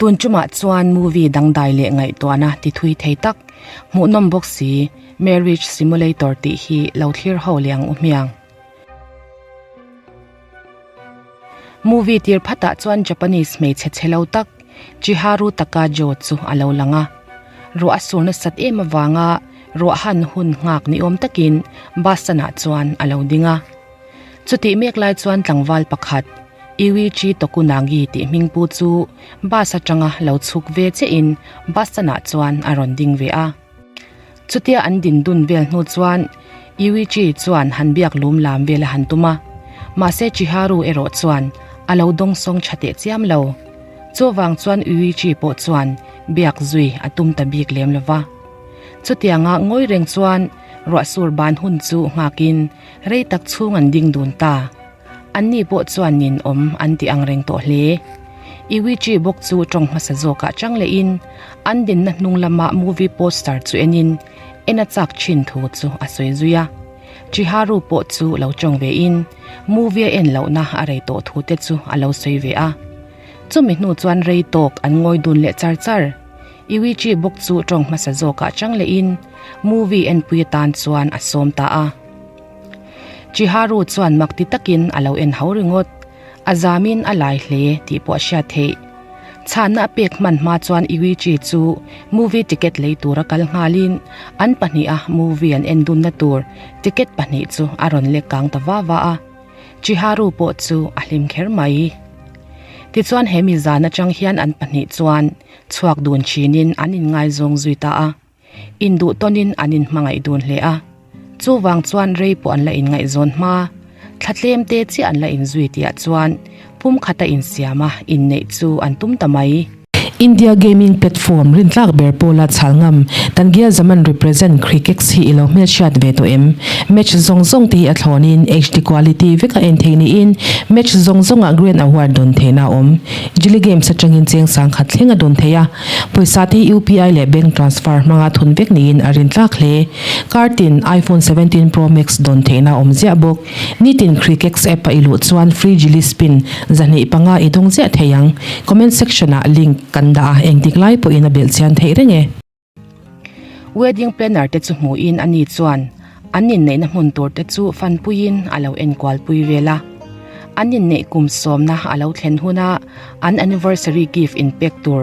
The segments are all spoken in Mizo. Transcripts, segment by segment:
Tun tumah chuan movie dangdai leh ngaihtuahna ti thui thei tak, hmuhnawm bawk si, Marriage Simulator tih hi lo thlir ho leh ang u hmiang. Movie tir phatah chuan Japanese hmeichhe chhe lo tak, Chiharu Takajo chu a lo lang a. Ruah a sur nasat em avanga ruah han hun nghak ni awm takin bus stanah chuan a lo ding a. Chutih mek lai chuan tlangval pakhat, Yuichi Tokunagi tih hming pu chu bus atanga lo chhuk ve chiahin bus stanah chuan a rawn ding ve a. Chutia an din dun vel hnu chuan Yuichi chuan han biak lum lam vel a han tum a, mahse Chiharu erawh chuan a lo dawngsawng tha teh chiam lo. Chuvang chuan Yuichi pawh chuan biak zui a tum ta bik lem lo va. Chutianga ngawi reng chuan ruahsur ban hun chu nghakin rei tak chhung an ding dun ta. Anni pawh chuan ninawm an ti ang reng tawh hle. Yuichi bawk chu tawng hmasa zawkah chang lehin an dinna hnung lama movie poster chu enin en a chak thin thu chu a sawi zui a. Chiharu pawh chu lo tawng vein movie a en lohna a rei tawh thu te chu a lo sawi ve a. Chumi hnu chuan rei tawk an ngawi dun leh char char. Yuichi bawk chu tawng hmasa zawkah chang lehin movie enpui atan chuan a sawm ta a. Chiharu chuan mak ti takin a lo en ho ringawt. A zamin a lai hle tih pawh a hriat theih. Chhanna a pek hman hma chuan Yuichi chu movie ticket lei tura kal nghalin an pahniha movie an en dunna tur ticket pahnih chu a rawn lek kang ta va va a. Chiharu pawh chu a hlim kher mai. Tichuan he mi zan atang hian an pahnih chuan chhuak dun thinin an inngaizawng zui ta a. Induh tawnin an inhmangaih dun hle a, chuvang chuan rei pawh an la inngaihzawn hma. Thla tlem te chiah an la inzui tihah chuan pum khata insiama inneih chu an tum ta mai. India gaming platform rintlak ber pawla chhal ngam Tangia Zaman represent Crickex hi i lo hmelhriat ve tawh em? Match zawng zawng te hi a thlawnin HD quality vek a en theih niin match zawng zawngah Grand Award dawn theihna a awm. Jilly Games atangin cheng sangkhat thleng a dawn thei a. Pawisa te hi UPI leh bank transfer hmanga thun vek niin a rin tlak hle. Car tin iPhone 17 Pro Max dawn theihna a awm ziah bawk. Nitin Crickex app a i luh chuan free Jilly Spin 205 i dawng ziah thei ang. Comment section ah link kan dah a, engtik lai pawhin a belh chian theih reng e. Wedding planner te chu hmuhin ani chuan an inneihna hmun tur te chu fanpuiin a lo enkualpui vel a. An inneih kum sawmna a lo thlen huna an anniversary gift inpek tur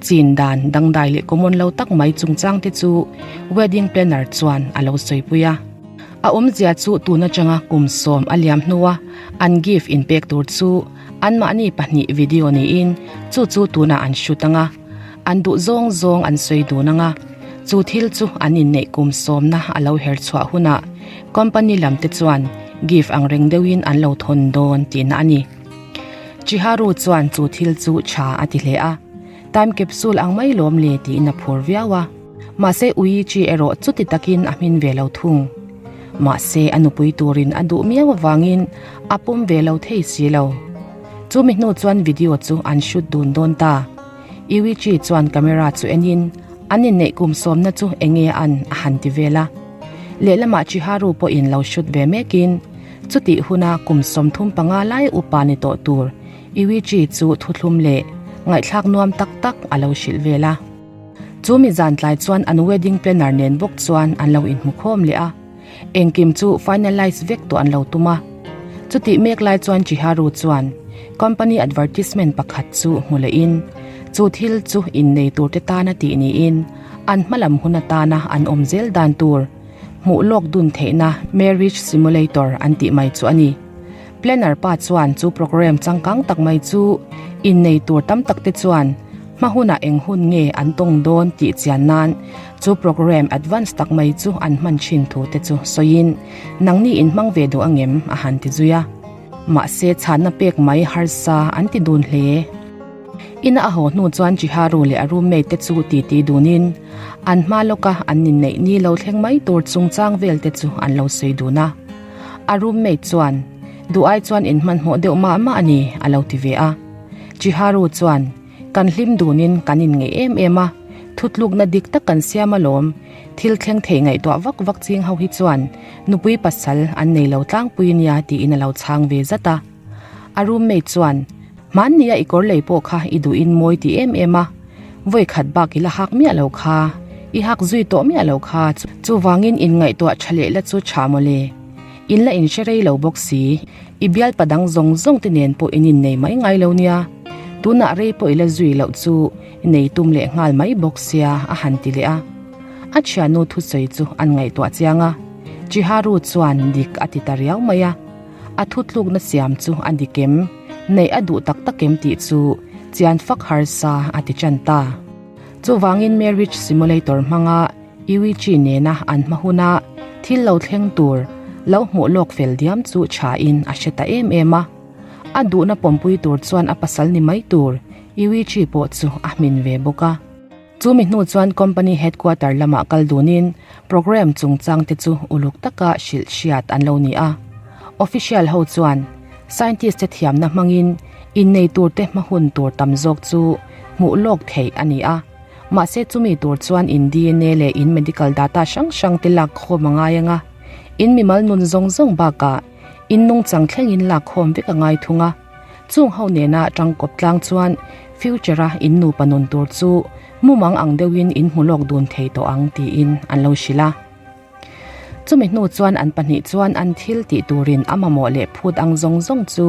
chin dan dangdai leh common lo tak mai chungchang te chu wedding planner chuan a lo sawipui a. A awmzia chu tun atanga kum sawm a liam hnua an gift inpek tur chu anmahni pahnih video niin chu chu tunah an shoot anga. An duh zawng zawng an sawi dun ang a, chu thil chu an inneih kum sawmna a lo her chhuah hunah company lam te chuan gift ang reng deuhin an lo thawn dawn tihna a ni. Chiharu chuan chu thil chu tha a ti hle a, time capsule ang mai lawm le tiin a phur viau a. Mahse Uichi erawh chuti takin a hmin ve lo thung. Mahse a nupui turin a duh miau avangin a pawm ve lo thei si lo. Chumi hnu chuan video chu an shoot dun dawn ta. Yuichi chuan camera chu enin an inneih kum sawmna chu enge an a han ti vel a. Lehlamah Chiharu pawhin lo shoot ve mekin chutih huna kum 35 lai upa ni tawh tur Yuichi chu thuthlum leh ngaihthlak nuam tak tak a lo hrilh vel a. Chu mi zan tlai chuan an wedding planner nen bawk chuan an lo inhmukhawm leh a, engkim chu finalize vek tawh an lo tum a. Chutih mek lai chuan Chiharu chuan company advertisement pakhat chu hmu lehin chu thil chu innei turte tana tih niin an hmalam hun atana an awm zel dan tur hmuh lawk dun theihna marriage simulator an tih mai chu a ni. Planner pa chuan chu program changkang tak mai chu innei tur tam tak te chuan Hma hunah eng hun nge an tawng dawn tih chian nan chu program advance tak mai chu an hman thin thu te chu sawiin nangni in hmang ve duh angem a han ti zui a. Mahse chhanna pek mai harsa an ti dun hle. Ina a haw hnu chuan Chiharu leh a roommate te chu titi dunin an hma lawka an inneih ni lo thleng mai tur chungchang vel te chu an lo sawi dun a. A roommate chuan duh ai chuan in hmanhmawh deuh mah mah a ni a lo ti ve a. Chiharu chuan, Kan hlim dunin kan inngeih em em a, thutlukna dik tak kan siam alawm. Thil thleng thei ngaihtuah vak vak ching ho hi chuan nupui pasal an nei lo tlangpui nia tiin a lo chhang ve zat a. A roommate chuan, Hmannia i kawr lei pawh kha i duhin mawi ti em em a, vawi khat bak i la hak miah lo kha, i hak zui tawh miah lo kha, chuvangin inngaihtuah tha leh la chu tha mawle. In la inhre rei lo bawk si, i bialpa dang zawng zawng te nen pawh in innei mai ngai lo nia. Tunah rei pawh i la zui loh chu nei tum leh nghal mai bawk sia a han ti leh a. A thiannu thusawi chu an ngaihtuah chiang a, Chiharu chuan dik a ti ta riau mai a. A thutlukna siam chu a dik em, neih a duh tak tak em tih chu chian fak harsa a ti tan ta. Chuvangin marriage simulator hmanga Yuichi nena an hma huna thil lo thleng tur lo hmuh lawk fel diam chu thain a hre ta em em a. A duhna pawmpui tur chuan a pasal ni mai tur Yuichi pawh chu a hmin ve bawk a. Chu mi hnu chuan company headquarter lamah kal dunin programme chungchang te chu uluk taka hrilh hriat an lo ni a. Official ho chuan scientist te thiamna hmangin innei tur te hma hun tur tam zawk chu hmuh lawk theih a ni a. Mahse chumi tur chuan in dna leh in medical data hrang hrang te lak khawm a ngai ang a. In mimal nun zawng zawng bakah in nungchang thlengin lak khawm vek a ngai thung a. Chung ho nena tangkawp tlang chuan future a in nupa nun tur chu mumang ang deuhin in hmu lawk dun thei tawh ang tiin an lo hrilh a. Chumi hnu chuan an pahnih chuan an thil tih turin a mamawh leh phut ang zawng zawng chu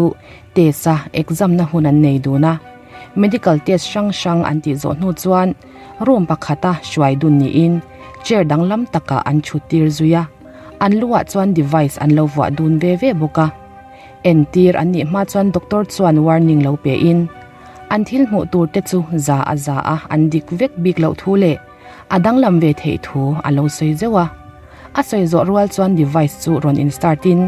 test a exam na hun an nei dun a. Medical test hrang hrang an tih zawh hnu chuan room pakhata hruai dun niin chair danglam takah an thut tir zui a. An luah chuan device an lo vuah dun ve ve bawk a. Entir an nih hma chuan doctor chuan warning lo pe in an thil hmuh tur te chu za a za a an dik vek bik loh thu leh a danglam ve theih thu a lo sawi zeuh a. A sawi zawh rual chuan device chu rawn in start in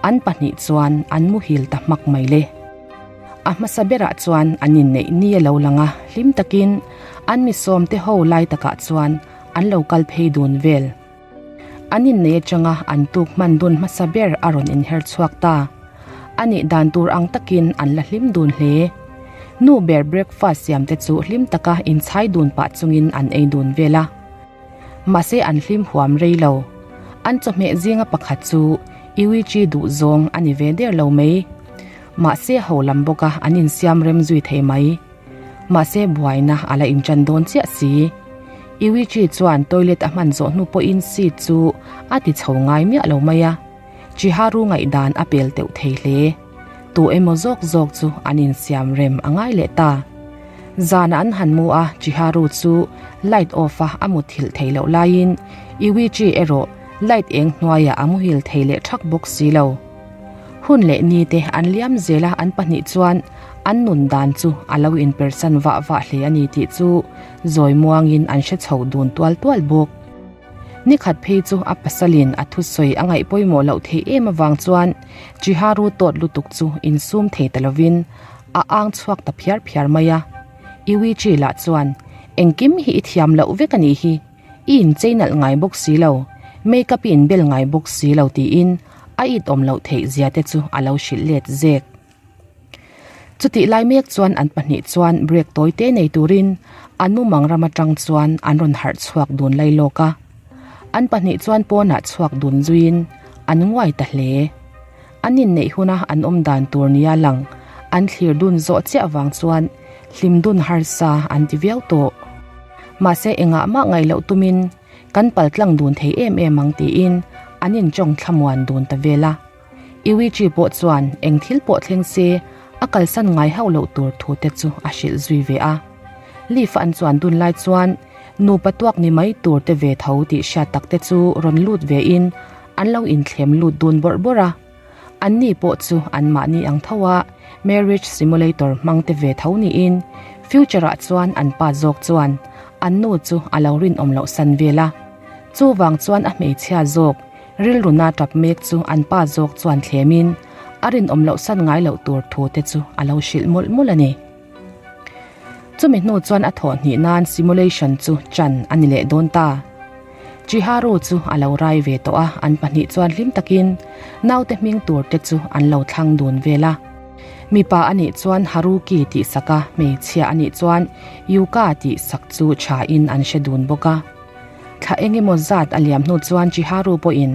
an pahnih chuan an muhil ta hmak mai le. A hmasa berah chuan an inneih ni a lo lang a, hlim takin an mi sawm te ho lai takah chuan an lo kal phei dun vel. An innei atanga an tuk hman dun hmasa ber a rawn inher chhuak ta. A nih dan tur ang takin an la hlim dun hle. Nu ber breakfast siam te chu hlim taka inchhai dun pah chungin an ei dun vel a. Mahse an hlim huam rei lo. An chawhmeh zinga pakhat chu Yuichi duh zawng a ni ve der lo mai. Mahse ho lam bawka an insiam rem zui thei mai. Mahse buaina a la inṭan dawn chiah si. Yuichi chuan toilet a hman zawh hnu pawhin seat chu a ti chho ngai miah lo mai a. Chiharu ngaihdan a pel teuh thei hle. Tu emaw zawk zawk chu an insiam rem a ngai leh ta. Zana an han mu a, Chiharu chu light off a a muthilh thei loh laiin Yuichi erawh light eng hnuaiah a muhil thei leh ṭhak bawk si lo. Hun leh ni te an liam zel a, an pahnih chuan an nun dan chu a lo inpersan vah vah hle a ni tih chu zawi muangin an hre chho dun tual tual bawk. Ni khat phei chu a pasalin a thusawi a ngaih pawimawh loh theih em avang chuan Chiharu tawt lutuk chu insum thei ta lovin a ang chhuak ta phiar phiar mai a. Yuichi lah chuan, Engkim hi i thiam loh vek a nih hi. I inchei nalh ngai bawk si lo, make up i inbel ngai bawk si lo tiin a it awm loh theih zia te chu a lo hrilh let zek. Chutih lai mek chuan an pahnih chuan break tawi te nei turin an mumang ram atang chuan an rawn harh chhuak dun lai lawk a. An pahnih chuan pawnah chhuak dun zuiin an nguai ta hle. An inneih huna an awm dan tur nia lang an thlir dun zawh chiah vang chuan hlim dun harsa an ti viau tawh. Mahse engah mah ngaih loh tumin kan pal tlang dun thei em em ang tiin an inchawng thlamuan dun ta vel a. Yuichi pawh chuan eng thil pawh thleng se a kalsan ngai hauh loh tur thu te chu a hrilh zui ve a. Leaf an chuan dun lai chuan nupa tuak ni mai tur te ve tho tih hriat tak te chu rawn lut ve in an lo inthlem lut dun bawrh bawrh a. Anni pawh chu anmahni ang tho a marriage simulator hmang te ve tho niin future ah chuan an pa zawk chuan an nu chu a lo rinawm loh san vel a. Chuvang chuan a hmeichhia zawk rilru na tap mek chu an pa zawk chuan thlemin a rinawm loh san ngai loh tur thu te chu a lo hrilh mawlh mawlh a ni. Chumi hnu chuan a thawh hnih nan simulation chu chan a ni leh dawn ta. Chiharu chu a lo rai ve tawh a, an pahnih chuan hlim takin naute hming tur te chu an lo thlang dun vel a. Mipa a nih chuan Haruki tih sak a, hmeichhia a nih chuan Yuka tih sak chu tha in an hre dun bawk a. Thla eng emaw zat a liam hnu chuan Chiharu pawhin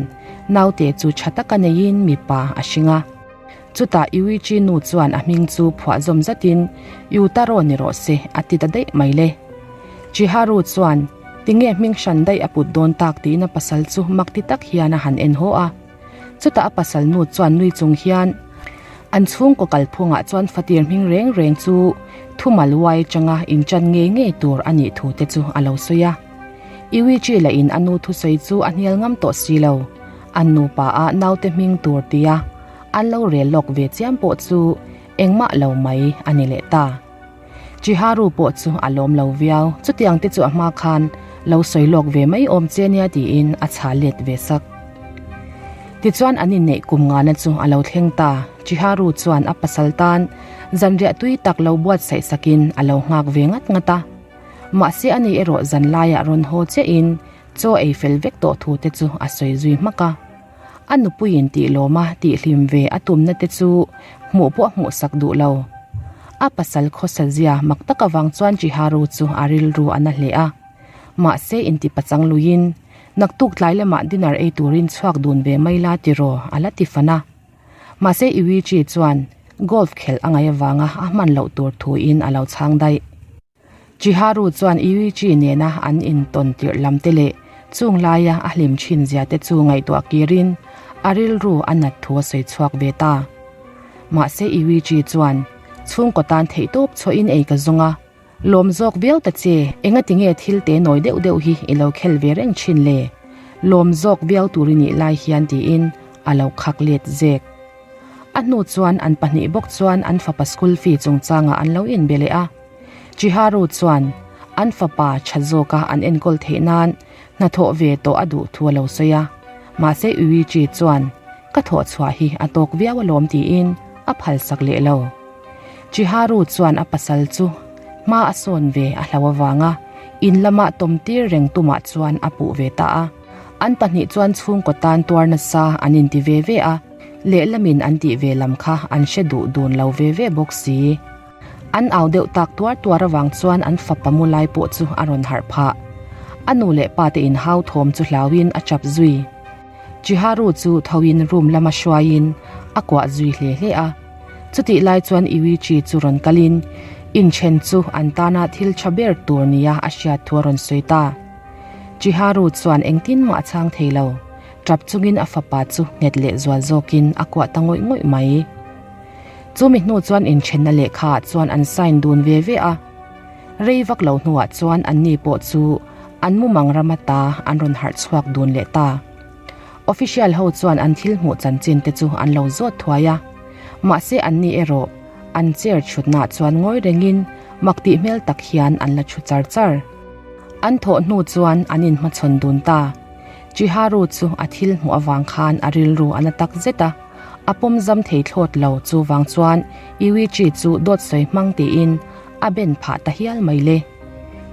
naute chu tha taka neiin mipa a hring a. Chutah Yuichi nu chuan a hming chu phuah zawm zatin, Yutaro ni rawh se, a ti ta daih mai le. Chiharu chuan, Tinge hming hran daih a put dawn tak tiin a pasal chu mak ti tak hian a han en haw a. Chutah a pasal nu chuan nui chung hian, An chhungkaw kalphungah chuan fatir hming reng reng chu thumal uai atanga inchan ngei ngei tur a nih thu te chu a lo sawi a. Yuichi lahin a nu thusawi chu a hnial ngam tawh si lo. An nupa a naute hming tur tia an lo rel lawk ve chiam pawh chu engmah lo mai a ni leh ta. Chiharu pawh chu a lawm lo viau, chutiang te chu a hma khan lo sawi lawk ve mai awm che nia tiin a chha let ve sak. Tichuan an inneih kum ngana chu a lo thleng ta, Chiharu chuan a pasal tan zanriah tui tak lo buatsaih sakin a lo nghak ve ngat ngat a. Mahse ani erawh zan laiah rawn haw chiahin chaw ei fel vek tawh thu te chu a sawi zui hmak a. A nupuiin tih lawma tih hlim ve a tumna te chu hmuh pawh a hmuhsak duh lo. A pasal khawsa zia mak tak avang chuan Chiharu chu a rilru a na hle a. Mahse inti pachang luiin, Naktuk tlai lamah dinner ei turin chhuak dun ve mai la tiraw a la ti fan a. Mahse Yuichi chuan golf khelh a ngaih avanga a hman loh tur thuin a lo chhang daih. Chiharu chuan Yuichi nena an intawn tirh lam te leh chung laia a hlim thin zia te chu ngaihtuah kirin a rilru a nat thu a sawi chhuak ve ta. Mahse Yuichi chuan chhungkaw tan theihtawp chhuahin ei ka zawng a, lawm zawk viau ta che, engati nge thil te nawi deuh deuh hi i lo khel ve reng thin le? Lawm zawk viau tur i nih lai hian tiin a lo khak let zek. A hnu chuan an pahnih bawk chuan an fapa school fee chungchangah an lo inbe leh a. Chiharu chuan an fapa tha zawka an enkawl theih nan hnathawh ve tawh a duh thu a lo sawi a. Mahse Yuichi chuan ka thawh chhuah hi a tawk viau alawm tiin a phalsak leh lo. Chiharu chuan a pasal chu hma a sawn ve a hlau avanga in lama tawm tir reng tumah chuan a puh ve ta a. An pahnih chuan chhungkaw tan tuar nasa an inti ve ve a, lehlamin an tih ve lam kha an hre duh dun lo ve ve bawk si. An au deuh tak tuar tuar avang chuan an fapa mu lai pawh chu a rawn harh phah. A nu leh pa te inhau thawm chu hlauin a chap zui. Chiharu chu thoin room lama hruaiin a kuah zui hle hle a. Chutih lai chuan Yuichi chu rawn kalin inthen chu an tana thil tha ber tur nia a hriat thu a rawn sawi ta. Chiharu chuan engtin mah a chhang thei lo. Tap chungin a fapa chu nghet leh zual zawkin a kuah ta ngawih ngawih mai. Chumi hnu chuan inthenna lehkha ah chuan an sign dun ve ve a. Rei vak lo hnuah chuan anni pawh chu an mumang ram ata an rawn harh chhuak dun leh ta. Official ho chuan an thil hmuh chanchin te chu an lo zawt thuai a. Mahse anni erawh an chair chhutnaah chuan ngawi rengin mak tih hmel tak hian an la thu char char. An thawh hnu chuan an inhmachhawn dun ta. Chiharu chu a thil hmuh avang khan a rilru a na tak zet a. A pawm zam thei thlawt lo chuvang chuan Yuichi chu dawt sawi hmang tiin a ben phah ta hial mai le.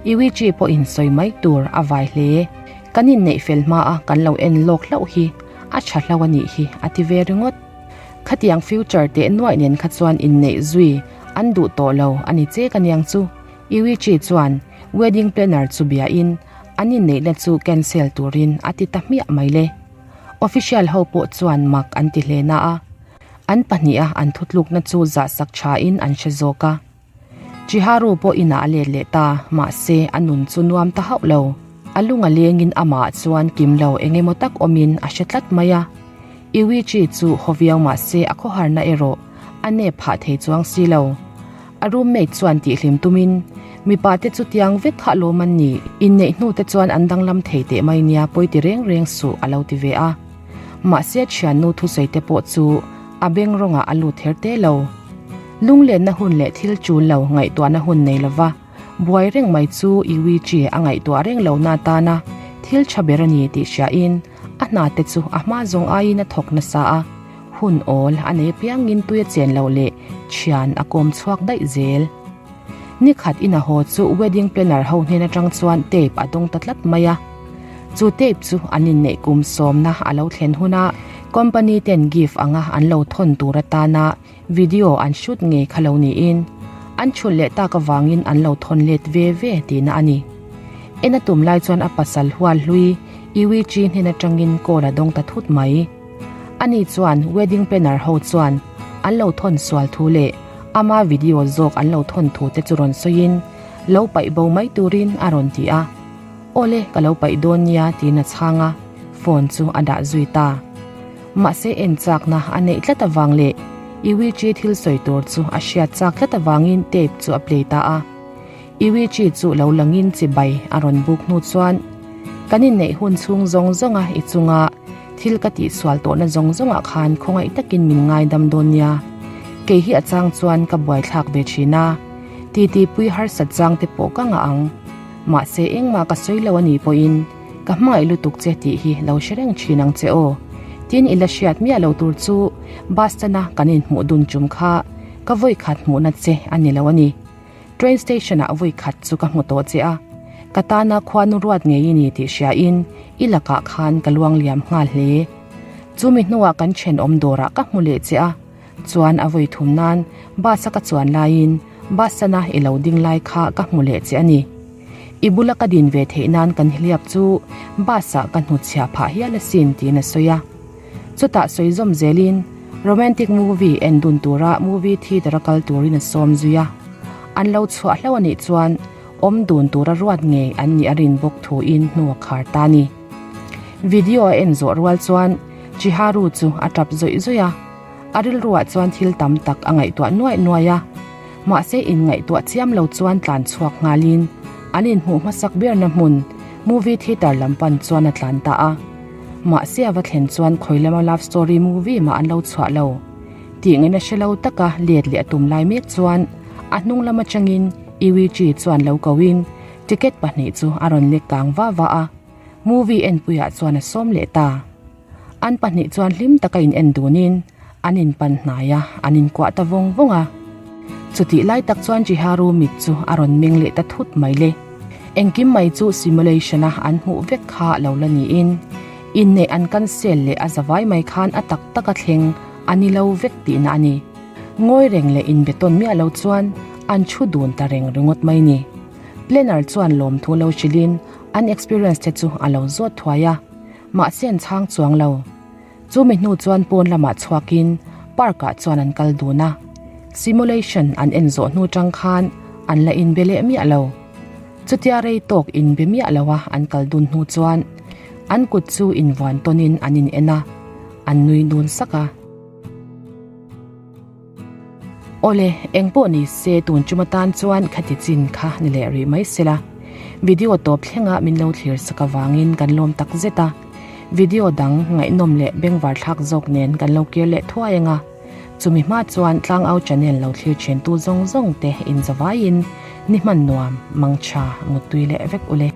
Yuichi pawhin sawi mai tur a vai hle. Kan inneih fel hma a kan lo en lawk hlauh hi a tha hlo a nih hi a ti ve ringawt. Khatiang future teh nuaih nen kha chuan inneih zui an duh tawh lo a ni che ka niang chu. Yuichi chuan wedding planner chu biain an inneihna chu cancel turin a ti ta hmiah mai le. Official ho pawh chuan mak an ti hle na a, an pahniha an thutlukna chu zahsak thain an hre zawk a. Chiharu pawh inah a let leh ta, mahse a nun chu nuam ta hauh lo. A lung a lengin amah chuan kim lo eng emaw tak awmin a hre tlat mai a. Yuichi chu haw viau mahse a khawharna erawh a nep phah thei chuang si lo. A roommate chuan tihhlim tumin, Mipa te chu tiang vek kha lawm an ni, inneih hnu te chuan an danglam thei teh mai nia pawi ti reng reng suh a lo ti ve a. Mahse thiannu thusawi te pawh chu a beng rawngah a lut her te lo. Lunglenna hun leh thil chul lo ngaihtuahna hun nei lova buai reng mai chu Yuichi a ngaihtuah reng lo na tana thil tha ber a ni tih hriain a hna te chu a hma zawng aiin a thawk nasa a. Hun awl a nei piangin tui a chen loh leh thian a kawm chhuak daih zel. Nikhat ina haw chu wedding planner ho hnen atang chuan tape a dawng ta tlat mai a. Chu tape chu an inneih kum sawmna a lo thlen huna company ten gift anga an lo thawn tur atana video an shoot ngei kha lo niin an chhulh leh tak avangin an lo thawn let ve ve tihna a ni. En a tum lai chuan a pasal hual hlui Yuichi hnen atangin call a dawng ta thut mai. Ani chuan wedding planner ho chuan. an lo thawn sual thu leh ama video zawk an lo thawn thu te chu rawn sawiin lo paih bo mai turin a rawn ti a. Awle ka lo paih dawn nia tiin a chhang a, phone chu a dah zui ta. Mahse en chakna a neih tlat avang leh Yuichi thil sawi tur chu a hriat chak tlat avangin tape chu a play ta a. Yuichi chu lo langin chibai a rawn buk hnu chuan, Kan inneih hun chhung zawng zawnga i chunga thil ka tihsual tawhna zawng zawngah khan khawngaih takin min ngaidam dawn nia. Kei hi a chang chuan ka buaithlak ve thin a, titipui harsat chang te pawh ka ngah ang. Mahse engmah ka sawi lo a nih pawhin ka hmangaih lutuk che tih hi lo hre reng thin ang che aw. Tin i la hriat miah lo tur chu bus stand a kan inhmuh dun chum kha ka vawi khat hmuhna che a ni lo a ni. Train station ah vawi khat chu ka hmu tawh che a, ka tana khuanu ruat ngei i ni tih hria in i lakah khan ka luang liam nghal hle. Chumi hnuah kan thenawm dawrah ka hmu leh che a, Chuan a vawi thum nan bus a ka chuan laiin bus sana i lo ding lai kha ka hmu leh che a ni. I bula ka din ve theih nan kan hliap chu bus ah ka hnutchhiah phah hial asin tiin a sawi a. Chutah sawi zawm zelin romantic movie en dun tura movie theatre a kal turin a sawm zui a. An lo chhuah hlauh a nih chuan awm dun tura ruat ngei an nih a rin bawk thuin hnu a khar ta a ni. Video a en zawh rual chuan Chiharu chu a tap zawih zawih a. A rilruah chuan thil tam tak a ngaihtuah nuaih nuaih a, mahse inngaihtuah chiam lo chuan tlan chhuak nghalin an inhmuh hmasak berna hmun movie theatre lam pan chuan a tlan ta a. Mahse a va thlen chuan khawi lama love story movie mah an lo chhuah lo tih ngaihna hre lo taka let leh a tum lai mek chuan a hnung lam atangin Yuichi chuan lo koin ticket pahnih chu a rawn lek kang va va a, movie enpuiah chuan a sawm leh ta. An pahnih chuan hlim taka in en dunin an inpan hnai a, an inkuah ta vawng vawng a. Chutih lai tak chuan Jiharu mit chu a rawn meng leh ta thut mai le. Engkim mai chu simulation a an hmuh vek kha lo la niin inneih an cancel leh a zavai mai khan a tak taka thleng a ni lo vek tihna a ni. Ngawi reng leh inbetawn miah lo chuan an thu dun ta reng ringawt mai ni. Planner chuan lawmthu lo hrilhin an experience te chu a lo zawt thuai a. Mahse an chhang chuang lo. Chumi hnu chuan pawn lamah chhuakin park ah chuan an kal dun a. Simulation an en zawh hnu tang khan an la inbe leh miah lo. Chutia rei tawk inbe miah lo a an kal dun hnu chuan an kut chu invuan tawnin an in en a, an nui dun sak a. Awle, eng pawh ni se tun chum atan chuan khati chin kha ni leh rih mai sela. Video tawp thlenga min lo thlir sak avangin kan lawm tak zet a. Video dang ngaihnawm leh bengvar thlak zawk nen kan lo kir leh thuai anga. Chumi hma chuan Tlangau channel lo thlir thin tu zawng zawng te inzavaiin ni hman nuam, mangtha, muttui leh vek ule.